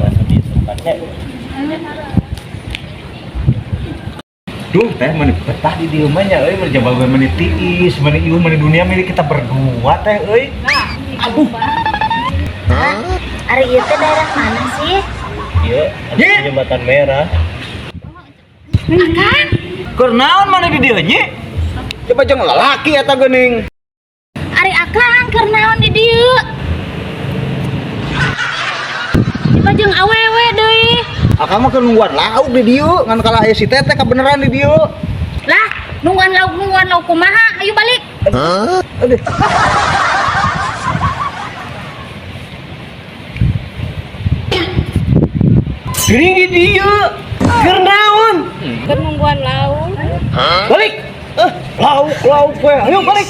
asup di tempatnya. Duh, teh meni betah di dieu mah nya euy, meni jabal we meni tiis, meni ieu meni dunia milik kita berdua teh euy. Aduh. Hah? Ari ieu teh daerah mana sih? Iya, ada jembatan merah. Akang, Keur naon mana di dieu nyi? Coba jeung lalaki eta geuning. Ari akang keur naon di dieu? Coba jeung awewe deui. Akang mah keur nungguan lauk di dieu, ngan kalah aya si teteh kabeneran di dieu. Lah, nungguan lauk kumaha? Ayo balik. Aduh. Geuning di dieu. Keur naon? Keur nungguan lauk. Balik. Eh, lauk lauk we. Ayo balik.